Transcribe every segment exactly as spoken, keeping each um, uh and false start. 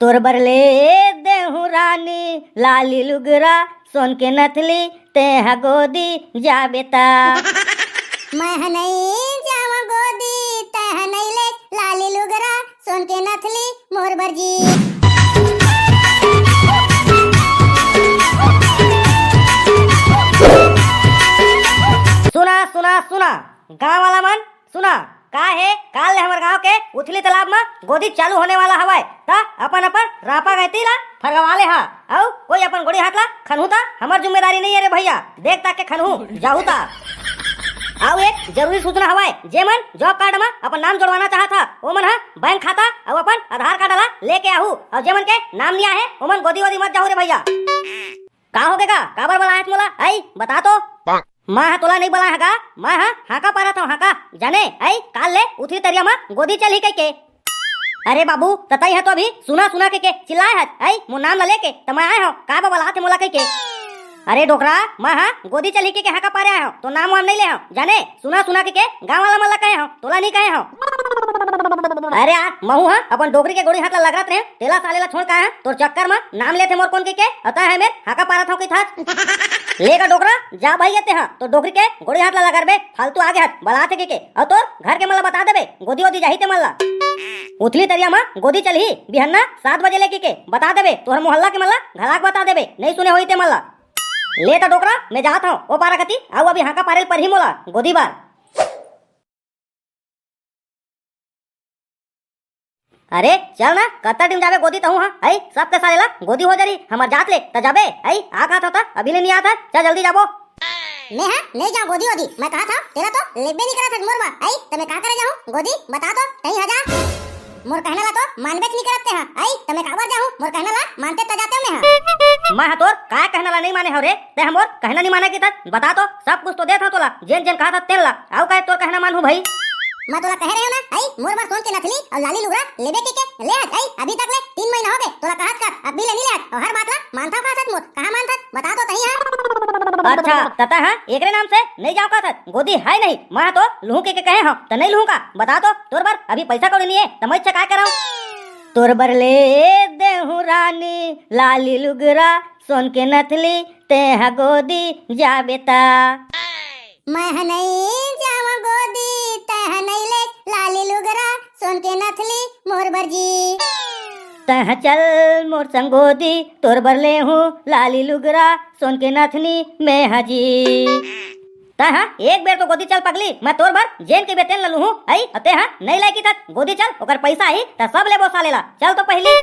तोर बर ले देहूं रानी लाली लुगरा, सोन के नथली, तेहा गोदी जाबे ता। मैं ह नइ जावं गोदी, तेहा नइ ले लाली लुगरा, सोन के नथली मोर बर जी। सुना, सुना, सुना, गांव वाला मन, सुना, का हे, काल ले हमर गांव के उथली तालाब म गोदी चालू होने वाला हवय, त अपन अपन रापा गैती ला फरगवा ले हा, अउ कोई अपन गोड़ी हाथ ला खनहू त हमर जिम्मेदारी नइ हे रे भैया, देख ताक के खनहू जाहू त। अउ एक जरूरी सूचना हवय, जे मन जॉब कार्ड म अपन नाम जोड़वाना चाहत हा, ओमन ह बैंक खाता अउ अपन आधार कार्ड ला लेके आहू, अउ जे मन के नाम नइ आहे, ओमन गोदी वोदी मत जाहू रे भैया। का होगे गा? काबर बलाए हस मोला? अई, बता तो। मैं ह तोला नइ बलाए हंव गा, मैं ह हांका पारत हंव, हांका। जाने, अई, काल ले उथली तरिया म गोदी चलही कहिके। अरे बाबू, ततई ह तो अभी सुना सुना कहिके चिल्लाए हस, अई, मोर नाम ल लेके, त मैं आए हंव, का बा बलात हे मोला कहिके। अरे डोकरा, मैं ह गोदी चलही कहिके हांका पारे आए हंव, तोर नाम वाम नइ ले हंव, जाने, सुना सुना कहिके गांव वाला मन ल कहे हंव, तोला नइ कहे हंव। अरे यार, महू ह अपन डोकरी के गोड़ी हाथ ल लगरत रहेंव, तेला साले ल छोड़ के आए हंव, तोर चक्कर म नाम लेथे मोर कोन कहिके, अतः है मेर हांका पारत हंव कहिथस। ले गा डोकरा, जा भाई एते ह, तोर डोकरी के गोड़ी हाथ ल लगरबे, फालतू आगे हस, बलात हे कहिके, अउ तोर घर के मन ल बता देबे, गोदी वोदी जाही ते मन ल। उथली तरिया म गोदी चलही, बिहन्ना सात बजे ले कहिके, बता देबे, तोहर मोहल्ला के मन ल घलाक बता देबे, नइ सुने होही ते मन ल। ले त डोकरा, मैं जात हंव, ओ पारा कती, अउ अभी हांका पारे ल परही मोला, गोदी बर। अरे चल ना, कतका दिन जाबे गोदी तहूं हा, अई, सबके साले ला गोदी हो जरी, हमर जात ले त जाबे, अई, आ कहत हंव त अभी ले नइ आत हस, चल जल्दी जाबो। मैं हा नइ जांव गोदी वोदी, मैं कहत हंव, तेला तो लेबे नइ करत हस मोर बर, अई, त मैं का करे जाहूं गोदी, बता तो, तहीं हा जा। मोर कहना ला तो मानबेच नइ करत ते हा, अई, त मैं काबर जाहूं, मोर कहना ला मानते त जातेंव मैं हा। मैं हा तोर काय कहना ला नइ माने हंव रे, ते ह मोर कहना नइ माने कहिथस, बता तो, सब कुछ तो देत हंव तोला, जेन जेन कहत हस तेन ला, अउ काय तोर कहना मानहूं भई? मैं तोला कहे रहेंव ना, अई, मोर बर सोन के नथली अउ लाली लुगरा लेबे कहिके, ले हस, अई, अभी तक ले तीन महीना होगे, तोला कहत कहत, अभी ले नइ ले हस, अउ हर बात ला मानथस कहत हस मोर, कहां मानथस, बता तो तहीं हा। अच्छा, त तैं हा एकरे नाम से नइ जांव कहत हस, गोदी हे नहीं, मैं हा तो लुहूं कहिके कहे हंव, त नइ लुहूं का, बता तो, तोर बर अभी पइसा कौड़ी नइ हे, त मैं इच्छा काय करंव? तोर बर ले देहूं रानी लाली लुगरा, सोन के नथली, तेहा गोदी जाबे ता। मैं ह नइ जावं गोदी, तेहा नइ ले लाली लुगरा, सोन के नथली मोर बर जी। तेहा चल मोर संग गोदी, तोर बर लेहूं लाली लुगरा, सोन के नथनी मैं हा जी। तेहा एक बेर तो गोदी चल पगली, मैं तोर बर जेन कहिबे तेन ल लुहूं, अई, अउ तेहा नइ लायकी तक गोदी चल, ओकर पइसा आही, त सब लेबो साले ला। चल तो पहिली।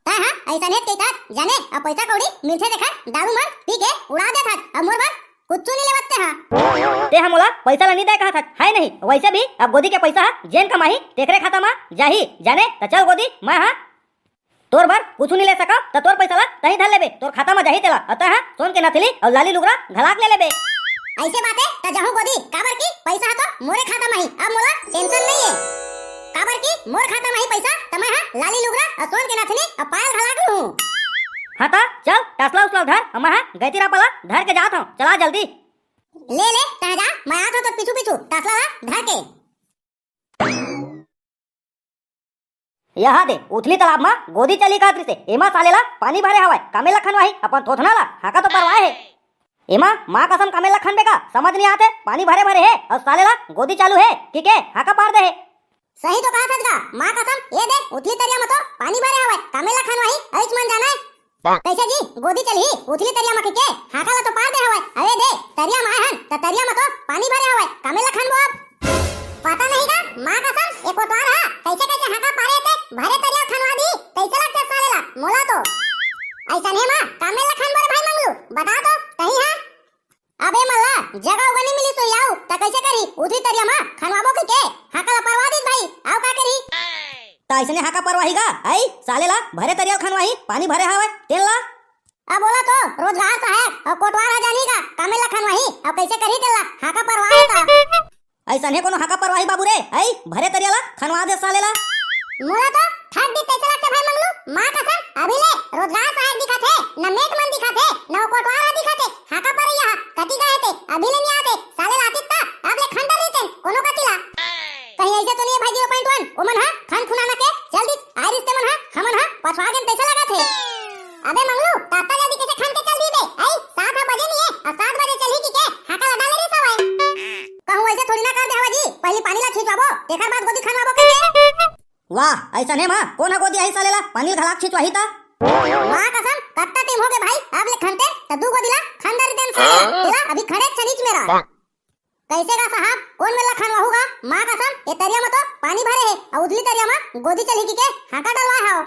तेहा अइसने कहिथस, जाने, अब पइसा कौड़ी मिलथे तेखर दारू मन पी के उड़ा देथस, अब मोर बर कुछु नइ लेवत तेहा। तेहा मोला पइसा ल नइ दे कहत हस, हे नहीं, वइसे भी अब गोदी के पइसा ह जेन कमाही, तेखरे खाता म जाही, जाने, त चल गोदी, मैं हा तोर बर कुछु नइ ले सकंव, त तोर पइसा ला तहीं धर लेबे, तोर खाता म जाही तेला, अउ तेहा सोन के नथली अउ लाली लुगरा घलाक ले लेबे। अइसे बात हे, त जाहूं गोदी, काबर कि पइसा ह तो मोरे खाता म ही, अब मोला tension नइ हे। काबर कि मोर खाता म ही पइसा, त मैं हा लाली लुगरा अउ सोन के नथनी अउ पायल घलाक लूहूं। हां त चल, टसला उसला धर, अउ मैं हा गैती रापा ला धर के जात हंव, चला जल्दी। ले ले, तें जा, मैं आत हंव तोर पीछू पीछू, टसला ला धर के। यहा दे, उथली तालाब म गोदी चलही कहत रिहिसे, एमा साले ला पानी भरे हवय, कामे ला खनवाही, अपन थोथना ला हांका तो परवाए हे। एमा माँ कसम कामे ला खनबे का, समझ नइ आत हे, पानी भरे भरे हे, अउ साले ला गोदी चालू हे, कहिके हांका पार दे हे। सही तो कहत हस गा, माँ कसम, ए दे, उथली तरिया म तो पानी भरे हवय, कामे ला खनवाही, अइच मन जाना हे। कइसे जी, गोदी चलही, उथली तरिया म कहिके, हांका ला तो पार दे हवय, अरे दे, तरिया म आए हन, त तरिया म तो पानी भरे हवय, कामे ला खनबो अब। पता नहीं गा, माँ कसम, ए कोटवार हा, कइसे कइसे हांका पारे ते, भरे तरिया खनवा दी, कइसे लगथे साले ला, मोला तो। अइसन हे माँ, कामे ला खनबो रे भाई मंगलू, बता तो, तहीं हा। अबे मल्ला, जगह उगह नइ मिलिस होही अउ, त कइसे करही? उथली तरिया म खनवाबो कहिके, हांका ला परवा दिस भाई, अउ का करही? त अइसने हांका परवाही गा, अई, साले ला भरे तरिया ल खनवाही, पानी भरे हवय, तेन ला। अब ओला तो रोजगार सहायक अउ कोटवार ह जानही गा, कामे ला खनवाही, अउ कइसे करही तेन ला, हांका परवाही त। अइसने कोनो हांका परवाही बाबू रे, अई, भरे तरिया ला खनवा दे साले ला। मोला तो थर्ड डे कइसे लगथे भाई मंगलू, माँ कसम, अभी ले रोजगार सहायक दिखत हे, न मेट मन दिखत हे, न ओ कोटवार ह दिखत हे, हांका परइया हा, कति गा हे ते, अभी ले नइ आत हे, साले ला आतिस त, अब ले खन डरिस तेन, कोनो कति ला। कहीं अइसे तो नइ हे भाई zero point one, ओमन हा खन खुनाना के चल दिस, आय रिहिस तेमन हा, हमन हा पछवा गे अइसने मा कोन ह गोदियाही साले ला, पानी घलाक छिंचवाही त? माँ कसम, कत्ता टेम होगे भाई, अब ले खनते त दू गोदी ला खन डारी देन साले ला। तेला अभी खड़े छनीच मेरा। कइसे गा साहब, कोन मेर ला खनवाहू गा? माँ कसम, ए तरिया म तो पानी भरे हे, अउ उथली तरिया म गोदी चलही कहिके हाका डलवाए हव।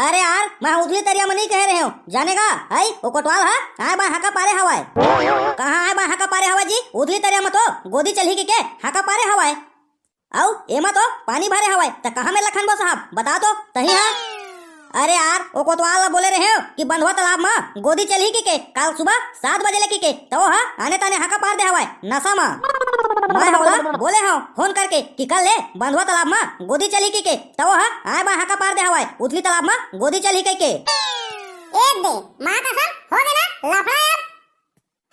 अरे यार, मैं उथली तरिया म नइ कहे रहेंव, जाने गा, हई, ओ कोटवाल ह आए बाय हाका पारे हवय। कहाँ आए बाय हाका पारे हवय जी? उथली तरिया म तो गोदी चलही कहिके हाका पारे हवय। अउ एमा तो पानी भरे हवय, त कहाँ मेर ला खनबो साहब, बताव तो, तहीं हा। अरे यार, ओ कोतवाल ला बोले रहेंव कि बंधवा तालाब म गोदी चलही कहिके, काल सुबह सात बजे ले कहिके, त ओ ह आने ताने हाका पार दे हवय, नशा म। मैं ह ओला बोले हंव फोन करके कि कल ले बंधवा तालाब म गोदी चलही कहिके, त ओ ह आए बाय हाका पार दे हवय, उथली तालाब म गोदी चलही कहिके। ए दे, माँ कसम, हो गे ना लफड़ा अब।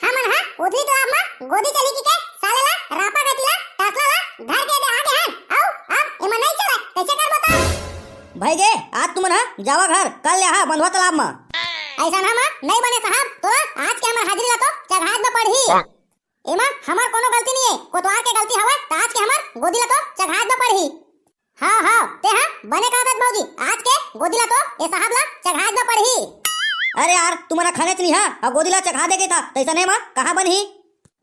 हमन ह उथली तालाब म गोदी चलही कहिके साले ला रापा गति ला टसला ला धर के दे आगे हन। अउ अब एमा नइ चलय, कइसे करबो त? भई गे, आज तुमन ह जावा घर, कल ले आहा बंधवा तालाब म। अइसन ह म नइ बने साहब, तोला आज के हमर हाजिरी ला तो चघात म पड़ही। एमा हमर कोनो गलती नइ हे, कोतवार के गलती हवय, त आज के हमर गोदी ला तो चघात म पड़ही। हव, हव, तें ह बने कहत हस भौजी, आज के गोदी ला तो ए साहब ला चघात म पड़ही। अरे यार, तुमन ह खनेच नइ हा, अउ गोदी ला चघा देगे त, तइसने म कहाँ बनही?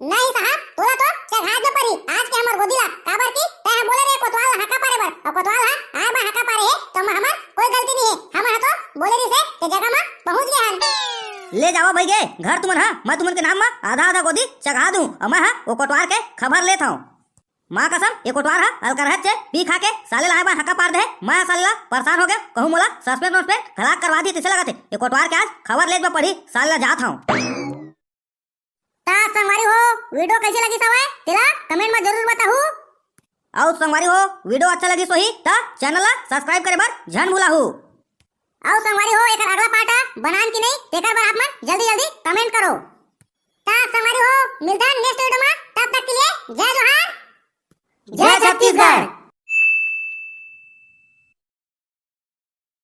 नहीं साहब, तोला तो चघात म पड़ही आज के हमर गोदी ला, काबर कि तें ह बोले रे कोतवाल ला हाका पारे बर, अउ कोतवाल ह आए बाय हाका पारे हे, त ओमा हमर कोई गलती नइ हे, हमन ह तो बोले रिहिसे ते जगह म पहुंच गे हन। ले जावा भई गे घर तुमन ह, मैं तुमन के नाम म आधा आधा गोदी चघा दूं, अउ मैं ह ओ कोटवार के खबर लेत हंव। माँ कसम, ए कोटवार ह अलकरहच हे, पी खा के साले ला आए बाय हाका पार दे हे। मैं ह साले ला परेशान हो गेंव, कहूं मोला सस्पेंड वस्पेंड घलाक करवा दिही तइसे लगत हे। ए कोटवार के आज खबर लेच बर पड़ही, साले ला जात हंव। त संगवारी हो, वीडियो कइसे लगिस हवय, तेला comment म जरूर बताहू। अउ संगवारी हो, वीडियो अच्छा लगिस होही त channel ला subscribe करे बर झन भुलाहू। अउ संगवारी हो, एकर अगला part ह बनान कि नहीं, तेकर बर आप मन जल्दी जल्दी comment करो। त संगवारी हो, मिलथन next video म, तब तक के लिए जय जोहार, जय छत्तीसगढ़।